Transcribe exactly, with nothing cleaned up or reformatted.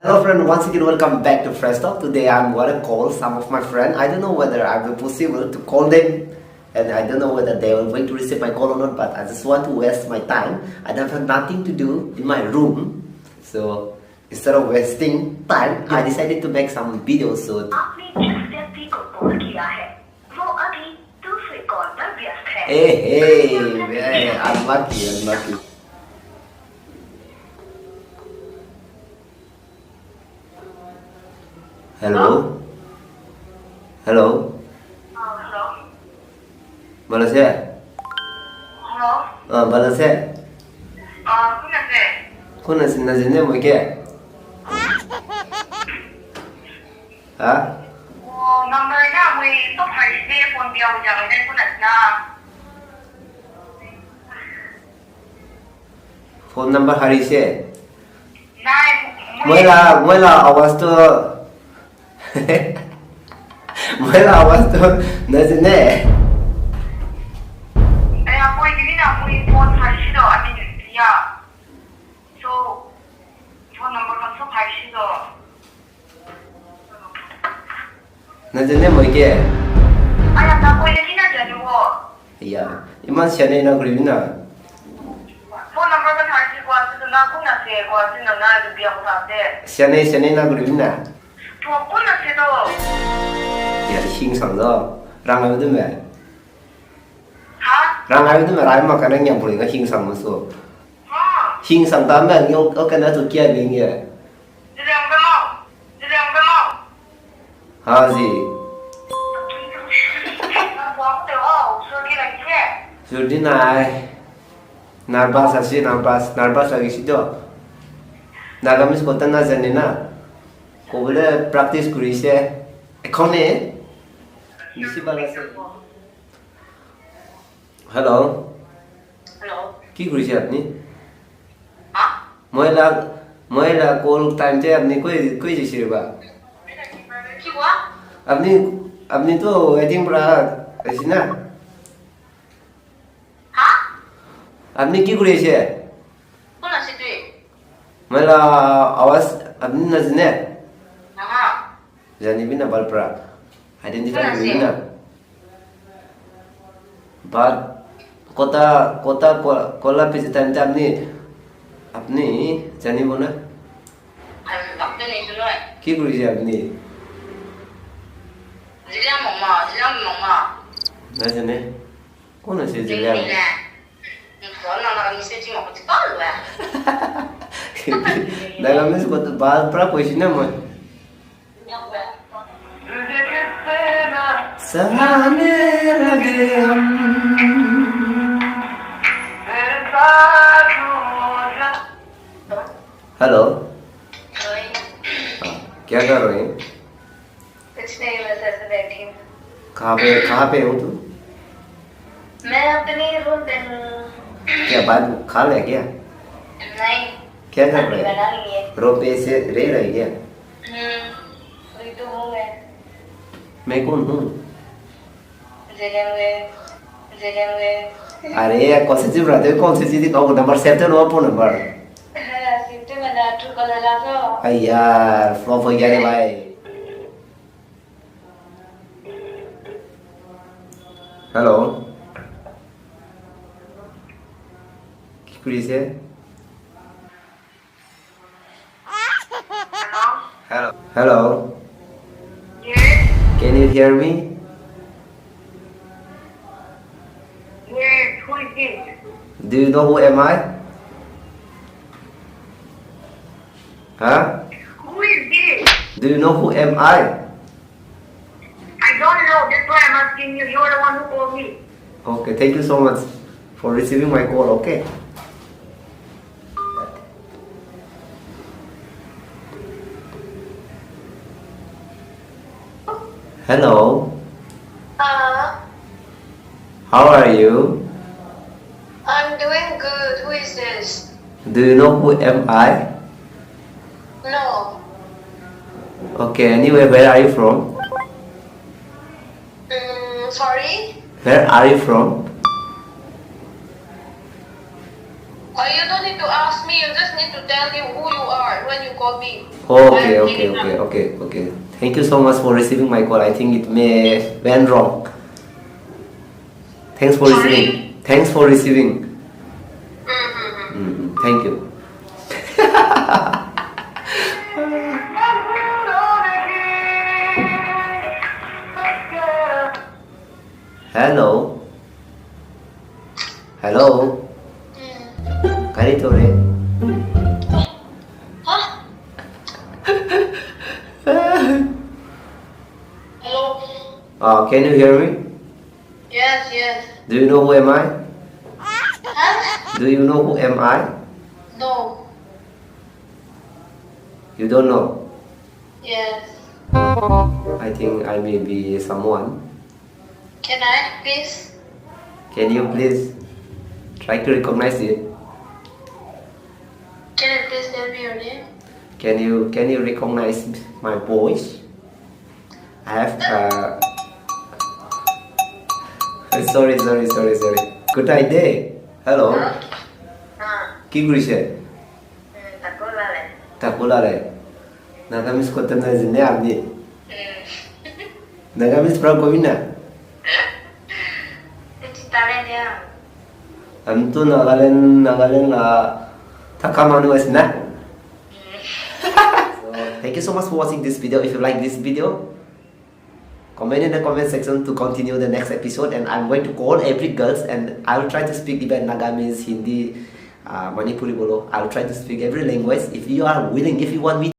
Hello friend, once again welcome back to Fresh Talk. Today I'm gonna call some of my friend. I don't know whether I will possible to call them, and I don't know whether they will going to receive my call or not, but I just want to waste my time. I don't have nothing to do in my room. So instead of wasting time, I decided to make some videos. So आपने जिस व्यक्ति को कॉल किया है, वो अभी दूसरे कॉल पर व्यस्त है। Hey, hey, hey, unlucky, unlucky. Hello? Hello? Ah, hello? Bala se? Hello? Ah, bala se? Ah, kun ase? Kun ase, na jene mo ke? Ha? Oh, number na, moi to phone dia ho jaga, kun ase na? Phone number harise. Nai, moi la, moi la awaz to, moi la awaz to na jane. Eh, koi dini na, moi phone harise to, I mean, yeah. So, phone number kan so harise to. Najane moi ke. Aya, na koi na ki na jane wo. Iya, iman siane na kuri na. Phone number kan harise ko ase to na kun ase ko ase na na etu bia kotha ase. Siane, siane na kuri na. To kun ase to. Ya, hing sang do. Rang ayu tu me. Ha? Rang ayu tu me rai ma kana nyam puri ka hing sang ma so. Ha? Hing sang ta me nyo o kana to kia ding ye. Jiliang ba mo. Jiliang ba mo. Ha ji. Surdi nai. Nervous ase, nervous, nervous lagise to. Nagamese kotha na jane na. Kobole practice kurise. Ekhone bisi bhal ase. Hello. Hello. Ki kurise apni? Ha? Moi la, moi la call time te apni koi, koi jise ba? Ki kua? Apni, apni to waiting pra aise na? Ha? Apni ki kuri ase? Kon ase tui? Moi la awaz apni na jane? Aha. Janibi na bhal pra. Identify kuri na. But kota, kota ko-, kola pise time te apni, apni janibo na? Ki kurise apni? Jiliang mama, jiliang mama. Na jane. Kon ase jiliang? Nagamese kotha bhal pra koise na moi. Sahane lage hum. Hello. Hi. हाँ, क्या कर रहे हैं? कुछ नहीं, बस ऐसे बैठी हूँ। कहाँ पे, कहाँ पे हो तू? मैं अपने रूम पे हूँ। क्या बात खा ले क्या? नहीं। क्या कर रहे हैं? बना नहीं है। रूम पे ऐसे रह रहे क्या? हम्म, वही तो हूँ मैं। मैं कौन हूँ? Are, konsepsi berarti konsepsi di kau number save no phone number. Ayar, flop ho gaya re bhai. Hello. Ki kurise? Hello. Hello. Yes. Can you hear me? Yes. Who is this? Do you know who am I? Huh? Who is this? Do you know who am I? I don't know. That's why I'm asking you. You're the one who called me. Okay, thank you so much for receiving my call, okay? Hello. Uh, How are you? I'm doing good. Who is this? Do you know who am I? No. Okay, anyway, where are you from? Mm, sorry? Where are you from? Uh, you don't need to ask me, you just need to tell me who you are when you call me. Okay, okay, okay, okay, okay. Thank you so much for receiving my call. I think it may went wrong. Thanks for receiving. Thanks for receiving. Mm-hmm. Thank you. Hello. Hello. Kari tore. Huh? Hello? Uh, can you hear me? Yes, yes. Do you know who am I? Huh? Do you know who am I? No. You don't know? Yes. I think I may be someone. Can I please? Can you please try to recognize it? Can you please tell me your name? Can you can you recognize my voice? I have uh, sorry, sorry, sorry, sorry. Good day. Hello. Ah, কি কৰিছে? tak boleh. Takolare. Nagamese kote na jine apni. Nagamese pra kobi na. Itu talent ya. Ami to Nagaland, Nagaland uh, thaka manu ase na. So, thank you so much for watching this video. If you like this video, comment in the comment section to continue the next episode. And I'm going to call every girls and I will try to speak even Nagamese, Hindi, uh, Manipuri bolo. I will try to speak every language. If you are willing, if you want me